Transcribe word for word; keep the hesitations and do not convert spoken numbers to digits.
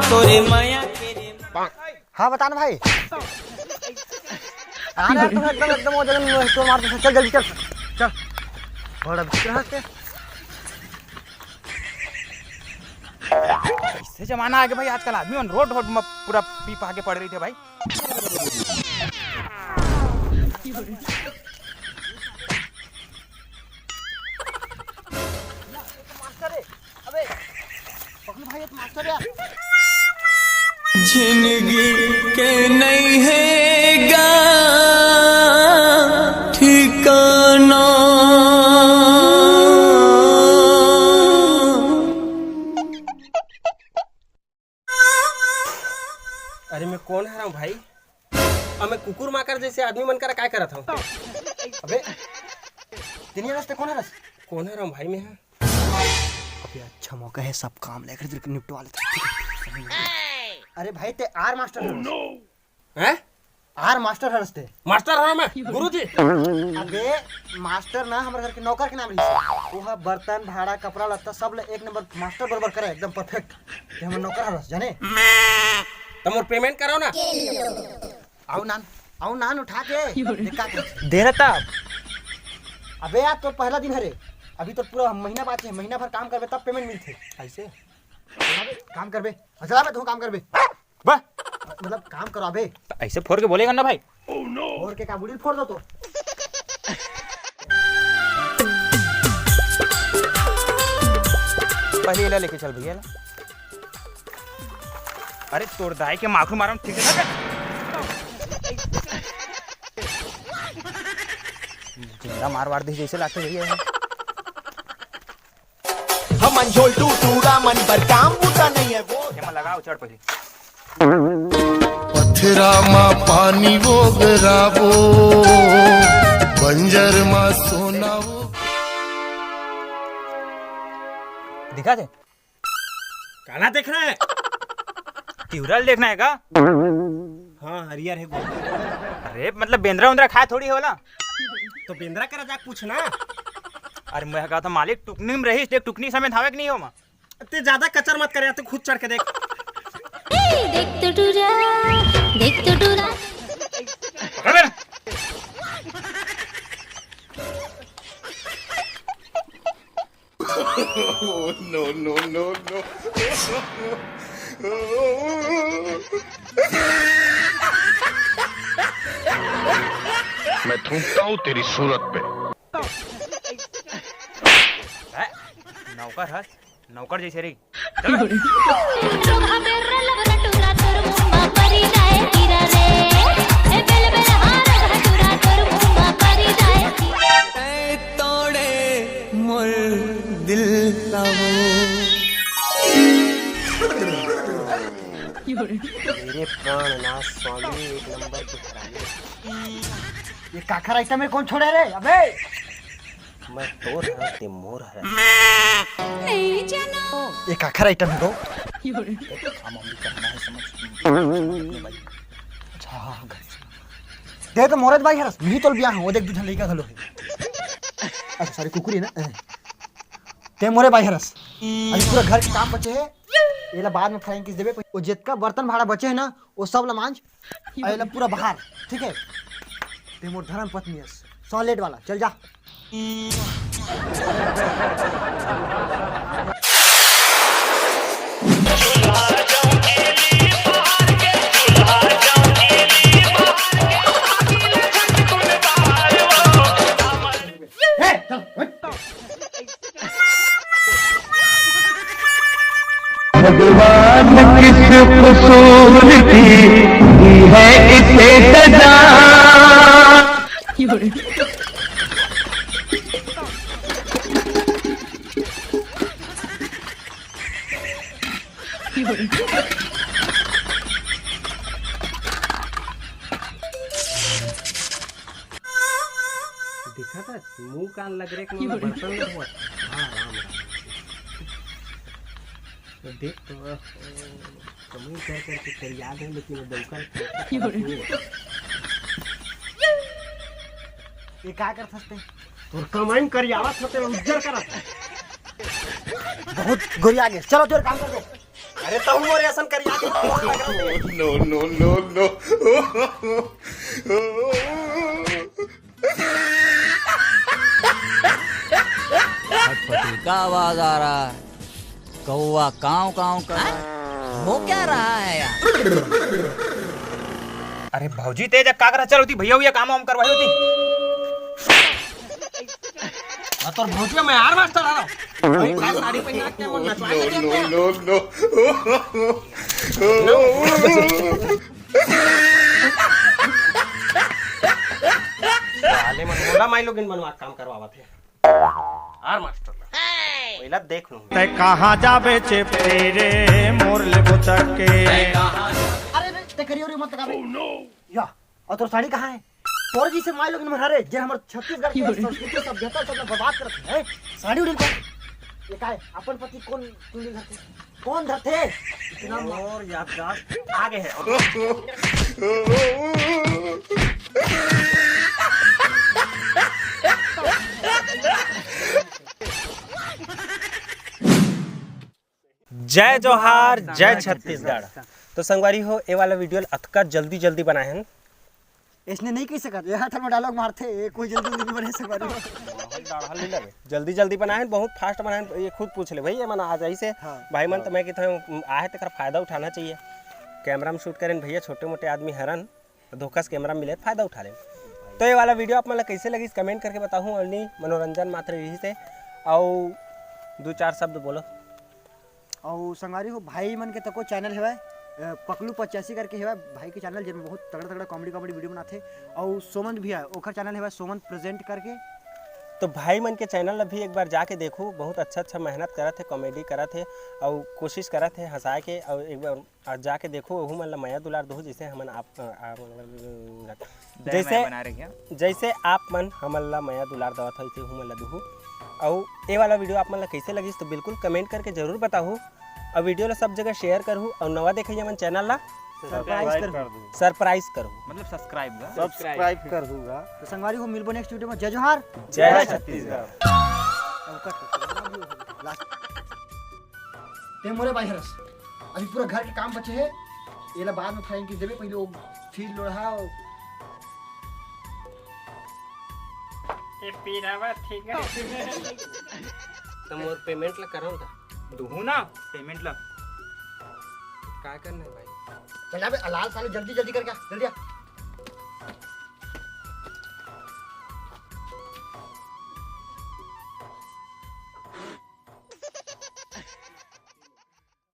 तोरे माया के रे। हाँ, बता ना भाई। आ रहा है तू एकदम, एकदम वो जगह में तो मार दे। चल जल्दी चल, चल। बड़ा बिच रहा है। इससे जमाना आगे भाई, आजकल आदमी on road, रोड में पूरा पी पा के पड़ रही थे भाई। मास्टर है। अबे, पकड़ भाई, ये तो मास्टर है यार। जिंदगी के नहीं है गा ठिकाना। अरे, मैं कोन हरंव भाई? अब मैं कुकुर माकर जैसे आदमी मन करा काय करत हंव? अबे, तेनिया रस्ते कोन हरस? कोन हरंव भाई मैं? अबे, अच्छा मौका है, सब काम लेकर तेरे को निपटवा लेते हैं। अरे भाई, ते आर मास्टर हरस। हैं? आर मास्टर हरस ते। मास्टर हरंव मैं, गुरुजी। अबे, मास्टर ना हमर घर के नौकर के नाम रहिस। वो ह बर्तन, भाड़ा, कपड़ा लत्ता सब ले एक नंबर मास्टर बरोबर करे, एकदम perfect। ते हमर नौकर हरस, जाने? त मोर payment कराओ ना। आओ नान, आओ नान उठा के। देख का करथे। दे रहा था। अबे यार, तो पहला दिन हरे, अभी तो पूरा महीना बाचे है, महीना भर काम करबे तब payment मिलथे। ऐसे? काम करबे, चला बे, तू काम करबे। वाह। मतलब काम कराबे। ऐसे फोड़ के बोलेगा ना भाई। फोड़ के का बुढ़ी फोड़ दो तो। पहले एला लेके चल भैया, एला। अरे तोर दाई के माखू मारम ठीक है ना? जिंदा मार वार दे जैसे लागथे भैया। हमन झोलटू टूरा मन बर काम बूता नहीं है वो। एमा लगाओ चढ़ पहले। पथरा मा पानी वो गराबो, बंजर मा सोना वो। दिखा दे। काला देखना है? ट्यूरल देखना है का? हाँ, हरियर है गोल। अरे, मतलब बेंदरा उंदरा खाए थोड़ी होला। तो बेंदरा करा जाके पूछ ना। अरे, मैं कहा था मालिक, टुकनी में रही, देख टुकनी समेत हावे कि नहीं हो मा? ते ज्यादा कचर मत करे, तू खुद चढ़ के देख। ए, देख तो टूरा, देख तो टूरा। पकड़ बे। No, no, no, no। मैं थूकता हूँ तेरी सूरत पे। ए, नौकर हस, नौकर जैसे रही। ए तोड़े मोर दिल ला वो। मेरे प्राणनाथ स्वामी एक नंबर के हरामी। ये काखर आइटम में कौन छोड़े रे? अबे मैं तोर हरा, ते मोर हरा। नहीं जानो। ये काखर आइटम है तो? हम अभी करना है समझ। अच्छा, हाँ, हाँ, घर से। ते तो मोरे बाई हरस, मिही तोर बियाह हो, देख दू झन लइका घलो है। अच्छा, सॉरी, कुकुरी ना। ते मोरे बाई हरस। अभी पूरा घर के काम बचे है, एला बाद में flying kiss देबे। वो जितका बर्तन भाड़ा बचे है ना, वो सब ला मांज। अउ एला पूरा बहार, ठीक है? ते मोर धर्म पत्नी हस, solid वाला, चल जा। ए, चल, हट। भगवान किस कसूर की दी है इसे सजा। देखा था, मुंह कान लगरे के मन बर्तन में धोवत। हाँ, राम, राम। तो देख तो, ओ, कमाई कर कर के करिया दे, लेकिन वो डौका ये का करत हस ते? तोर कमाई में करियावत होते, उज्जर करत है। बहुत गोरिया गे। चलो, तोर काम कर दो। अरे तहु मोरे असन करिया के। No, no, no, no. फटफटी का आवाज आ रहा है? कौवा काव काव कर रहा है? हो क्या रहा है यार? अरे भौजी, तेज का कर चल होती भैया, ये काम वाम करवाई होती। और तोर भौजी मैं यार मास्टर आ रहा हूँ। भाई, साड़ी पहना के वो नचवाई लगे क्या? No, no, no. साले मन मोला माई लोगिन बनवा काम करवावत हे। आर मास्टर ला। पहिला देख लूं। तै कहाँ जाबे चेपटी रे मोर ले बुचक के। अरे रे, ते करियो रे मत लगा बे। या, और तोर साड़ी कहाँ है? तोर जैसे माई लोग मन हरे, जे हमर छत्तीसगढ़ के संस्कृति सभ्यता सब बर्बाद करत है। साड़ी उड़ी को। ये काय? अपन पति कौन चुंदी धरथे? कौन धरथे? इतना मा- और याददाश्त आगे है। जय जोहार, जय छत्तीसगढ़। तो संगवारी हो, ए वाला वीडियो ल अतका जल्दी जल्दी बनाए हन। इसने नहीं कह सकत, ये हर में डायलॉग मारथे, ये कोई जल्दी नहीं बने सकत। जल्दी जल्दी बनाए हन, बहुत फास्ट बनाए हन। ये खुद पूछ ले भाई, ये मन आ जाई से। हाँ। भाई मन तो मैं कहता हूँ, आए तेकर फायदा उठाना चाहिए। कैमरा में शूट करें भैया, छोटे मोटे आदमी हरन, धोखा से कैमरा मिले तो फायदा उठा ले। तो ये वाला वीडियो आप मन ला कैसे लगिस, कमेंट करके बताहू। Only मनोरंजन मात्र रही से। अउ दू चार शब्द बोलो। और संगवारी हो, भाई मन के तको चैनल हेवय, अ, पकलू पचासी करके हेवय भाई के चैनल, जेमे बहुत तगड़ा तगड़ा कॉमेडी कॉमेडी वीडियो बनाथे। और सोमंत भी है, ओकर चैनल हेवय सोमंत प्रेजेंट करके। तो भाई मन के चैनल ला भी एक बार जाके देखो, बहुत अच्छा अच्छा मेहनत करत हे, कॉमेडी करत हे, और कोशिश करत हे हंसाए के। और एक बार आ जाके देखो, ओहू मन ला मया दुलार दो, जैसे हमन आप, आ, आ, दया जैसे मया बना रहे क्या? जैसे आप मन हमन ला मया दुलार देवत हो, वैसे ओहू मन ला दुहू। और ये वाला वीडियो आप मन ला कैसे लगिस, तो बिल्कुल कमेंट करके जरूर बताहू। और वीडियो ला सब जगह शेयर करहू, और नवा देखे हमन चैनल ला सरप्राइज कर सरप्राइज करहू। मतलब सब्सक्राइब का। सब्सक्राइब कर दूंगा। तो संगवारी हो, मिलबो नेक्स्ट वीडियो में। जय जोहार। जय छत्तीसगढ़। अब कट। लास्ट। ते मोरे भाई हरस, अभी पूरा घर के काम बचे हे, एला बाद में उठाएंगे, देबे पहले वो फील्ड लोढ़ा। ये पीरावा ठीक है। तो मोर पेमेंट ला करो ना। दुहू ना पेमेंट ला। का करना है भाई? चल अबे लाल साले, जल्दी जल्दी करके आ, जल्दी आ।